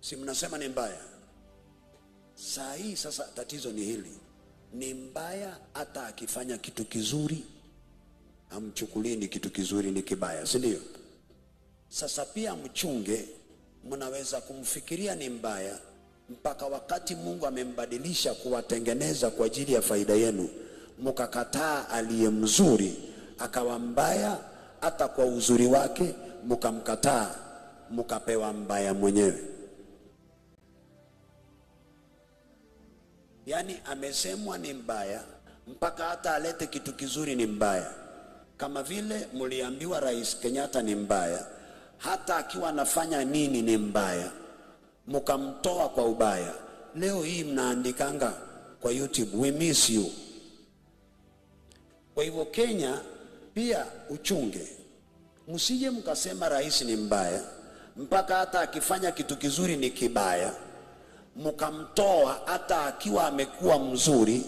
Si mnasema ni mbaya? Saa hii sasa tatizo ni hili. Ni mbaya hata akifanya kitu kizuri, amchukulii ni kitu kizuri, ni kibaya, si ndio? Sasa pia mchunge, mnaweza kumfikiria ni mbaya mpaka wakati Mungu amembadilisha kuwatengeneza kwa ajili ya faida yenu, mkakataa aliye mzuri akawa mbaya, hata kwa uzuri wake mkamkataa, mkapewa mbaya mwenyewe. Yani amesemwa ni mbaya mpaka hata alete kitu kizuri ni mbaya. Kama vile mliambiwa Rais Kenyatta ni mbaya, hata akiwa anafanya nini ni mbaya, mkamtoa kwa ubaya. Leo hii mnaandikanga kwa YouTube, we miss you. Kwa hivyo Kenya pia uchunge, msije mkasema rais ni mbaya mpaka hata akifanya kitu kizuri ni kibaya, mkamtoa hata akiwa amekuwa mzuri,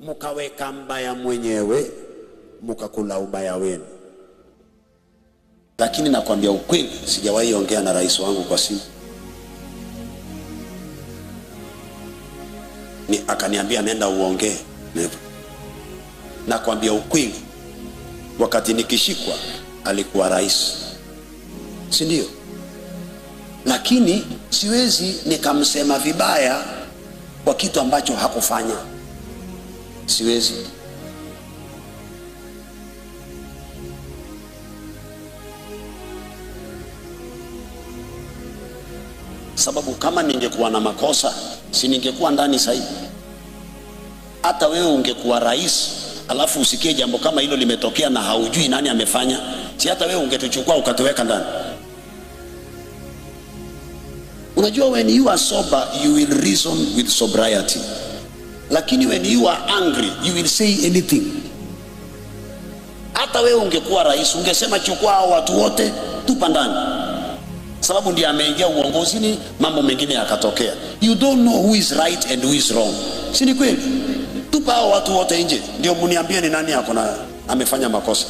mkaweka mbaya mwenyewe, mkakula ubaya wenu. Lakini nakwambia ukweli, sijawahi ongea na rais wangu kwa simu. Ni akaniambia nenda uongee. Never. Nakwambia ukweli, wakati nikishikwa alikuwa rais, si ndio? Lakini siwezi nikamsema vibaya kwa kitu ambacho hakufanya. Siwezi. Sababu kama ningekuwa na makosa, si ningekuwa ndani sahihi? Hata wewe ungekuwa rais, alafu usikie jambo kama hilo limetokea na haujui nani amefanya, si hata wewe ungetuchukua ukatuweka ndani? Unajua, when you are sober, you will reason with sobriety. Lakini when you are angry, you will say anything. Hata wewe ungekuwa rais, ungesema chukua hao watu wote, tupa ndani. Sababu ndiye ameingia uongozini, mambo mengine yakatokea. You don't know who is right and who is wrong. Si ni kweli? Tupa hao watu wote nje, ndio mniambie ni nani ako na amefanya makosa.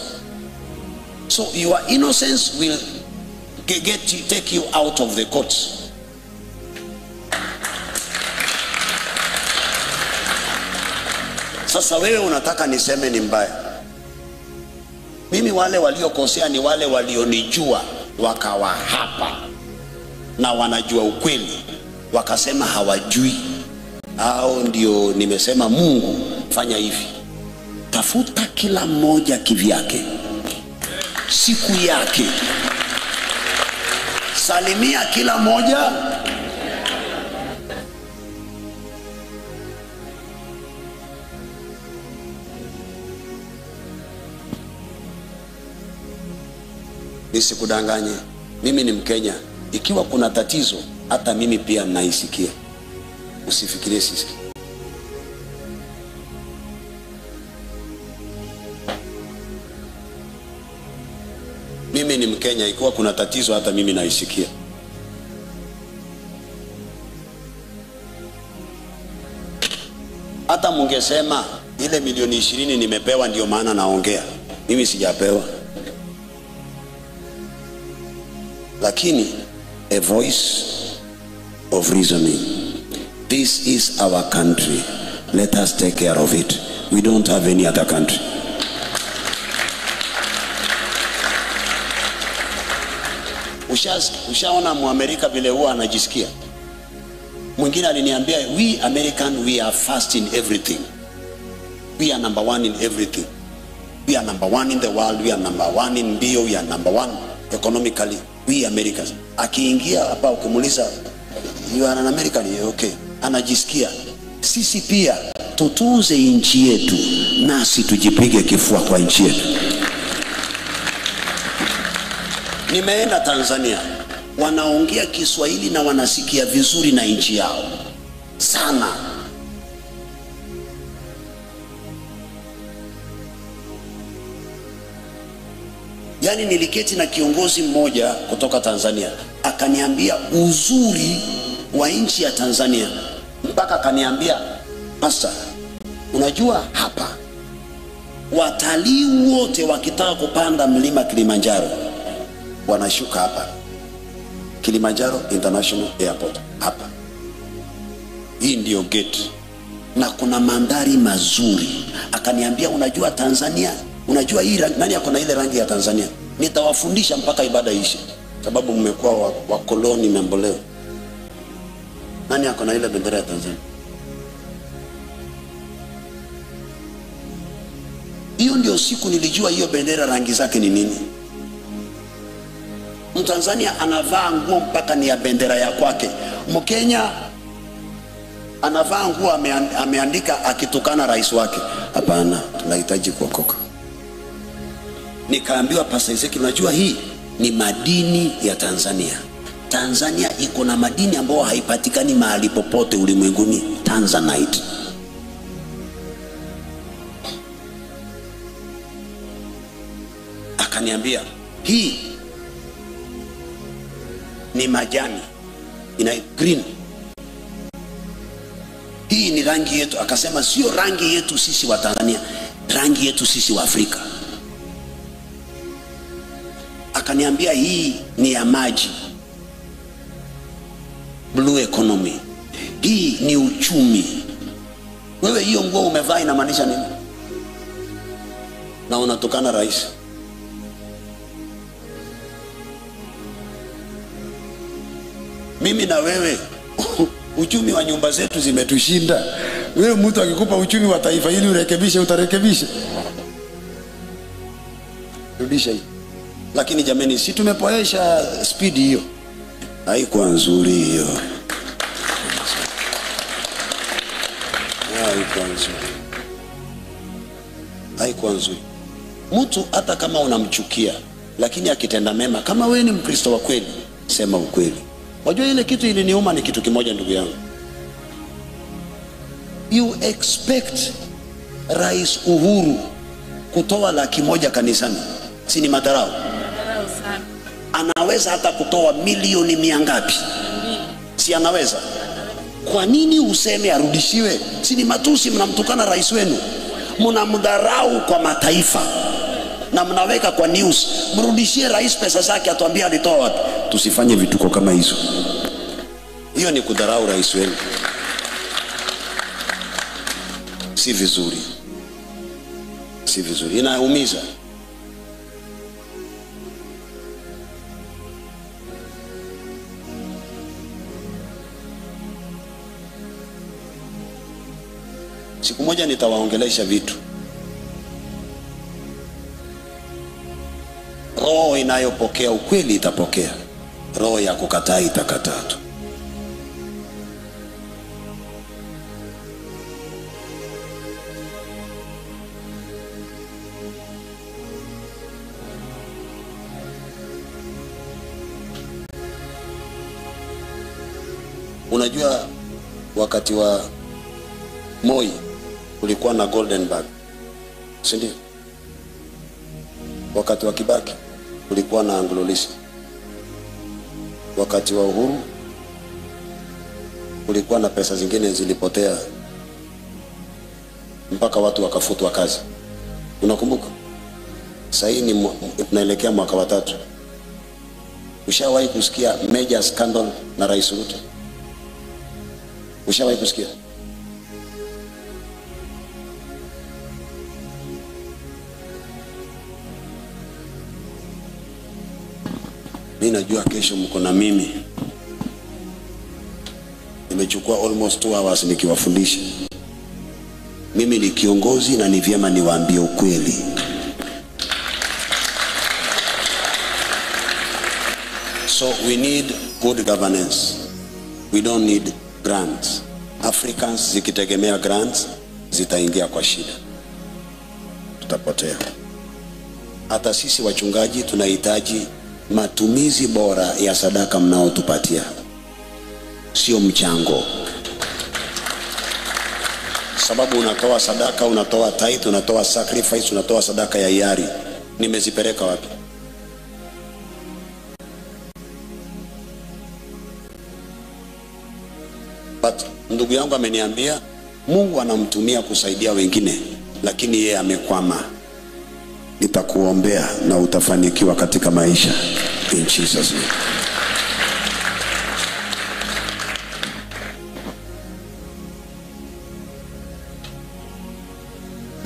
So your innocence will take you out of the court. Sasa wewe unataka niseme ni mbaya? Mimi wale waliokosea ni wale walionijua wakawa hapa na wanajua ukweli, wakasema hawajui. Hao ndio nimesema Mungu fanya hivi. Tafuta kila mmoja kivyake, siku yake. Salimia kila mmoja. Nisikudanganye, mimi ni Mkenya. Ikiwa kuna tatizo, hata mimi pia naisikia. Usifikirie sisi. Mimi ni Mkenya, ikiwa kuna tatizo hata mimi naisikia. Hata mungesema ile milioni 20 nimepewa ndio maana naongea. Mimi sijapewa. Lakini a voice of reasoning. This is our country. Let us take care of it. We don't have any other country. Ushaona Muamerika vile huwa anajisikia? Mwingine aliniambia, we American, we are first in everything. We are number one in everything. We are number one in the world. We are number one in bio. We are number one economically. We Americans. Akiingia hapa ukimuuliza, you are an American? Okay. Anajisikia. Sisi pia tutunze nchi yetu, nasi tujipige kifua kwa nchi yetu. Nimeenda Tanzania, wanaongea Kiswahili na wanasikia vizuri na nchi yao sana. Yani niliketi na kiongozi mmoja kutoka Tanzania, akaniambia uzuri wa nchi ya Tanzania, mpaka akaniambia, Pastor, unajua hapa watalii wote wakitaka kupanda mlima Kilimanjaro wanashuka hapa Kilimanjaro International Airport. Hapa hii ndiyo gate na kuna mandhari mazuri. Akaniambia unajua Tanzania, unajua hii rangi, nani ako na ile rangi ya Tanzania? Nitawafundisha mpaka ibada ishe, sababu mmekuwa wakoloni mamboleo. Nani ako na ile bendera ya Tanzania? Hiyo ndio siku nilijua hiyo bendera rangi zake ni nini. Mtanzania anavaa nguo mpaka ni ya bendera ya kwake. Mkenya anavaa nguo ameandika akitukana rais wake. Hapana, tunahitaji kuokoka. Nikaambiwa Pastor Ezekiel, unajua hii ni madini ya Tanzania. Tanzania iko na madini ambayo haipatikani mahali popote ulimwenguni, Tanzanite. Akaniambia hii ni majani, ina green. Hii ni rangi yetu. Akasema sio rangi yetu sisi wa Tanzania, rangi yetu sisi wa Afrika. Akaniambia hii ni ya maji, blue economy. Hii ni uchumi. Wewe hiyo nguo umevaa inamaanisha nini? Na unatukana rais. Mimi na wewe uchumi wa nyumba zetu zimetushinda. Wewe mtu akikupa uchumi wa taifa hili urekebishe, utarekebisha? Rudisha hii. Lakini jameni, si tumepoesha speed hiyo? Haikuwa nzuri hiyo. Haikuwa nzuri. Haikuwa nzuri. Mtu hata kama unamchukia, lakini akitenda mema, kama wewe ni Mkristo wa kweli, sema ukweli. Wajua ile kitu iliniuma ni kitu kimoja ndugu yangu. You expect Rais Uhuru kutoa 100,000 kanisani? Si ni madharau? Sana. Anaweza hata kutoa milioni 100 ngapi? Si anaweza? Kwa nini useme arudishiwe? Si ni matusi, mnamtukana rais wenu. Mnamdharau kwa mataifa na mnaweka kwa news. Mrudishie rais pesa zake, atuambie alitoa wapi. Tusifanye vituko kama hizo. Hiyo ni kudharau rais wenu. Si vizuri. Si vizuri. Inaumiza. Siku moja nitawaongelesha vitu. Roho inayopokea ukweli itapokea. Roho ya kukataa itakataa tu. Unajua wakati wa Moi kulikuwa na Golden Bag, si ndio? Wakati wa Kibaki kulikuwa na Anglo-Leasing. Wakati wa Uhuru kulikuwa na pesa zingine zilipotea mpaka watu wakafutwa kazi. Unakumbuka? Sasa hii ni tunaelekea mwaka wa 3. Ushawahi kusikia major scandal na Rais Ruto? Ushawahi kusikia? Mimi najua kesho mko na mimi. Nimechukua almost 2 hours nikiwafundisha. Mimi ni kiongozi na ni vyema niwaambie ukweli. So we need good governance. We don't need grants. Africans zikitegemea grants zitaingia kwa shida. Tutapotea. Hata sisi wachungaji tunahitaji matumizi bora ya sadaka mnaotupatia, sio mchango. Sababu unatoa sadaka, unatoa tithe, unatoa sacrifice, unatoa sadaka ya hiari. Nimezipeleka wapi? But ndugu yangu ameniambia Mungu anamtumia kusaidia wengine, lakini yeye amekwama. Nitakuombea na utafanikiwa katika maisha. In Jesus name.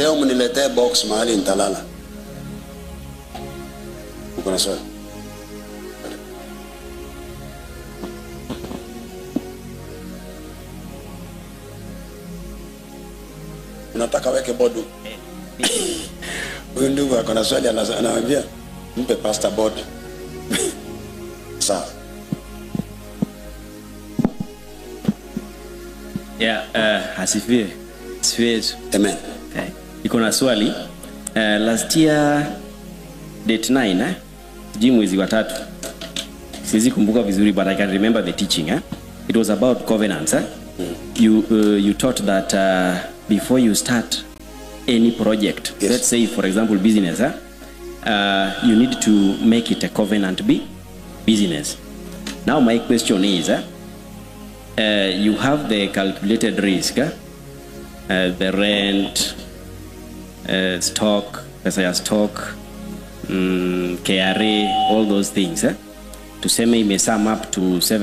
Leo mniletee box mahali nitalala. Uko na swali? Unataka weke bodu? Huyu ndugu ako na swali, anamwambia mpe pastor board. Sawa. Yeah, asifiwe. Asifiwe Yesu. Amen. Okay. Niko na swali. Last year date 9, sijui mwezi wa 3. Siwezi kumbuka vizuri, but I can remember the teaching. It was about covenants. You taught that before you start any project, Yes. Let's say for example business, you need to make it a covenant business. Now my question is, you have the calculated risk, the rent, stock, pesa ya stock, KRA, all those things. Tuseme ime sum up to 7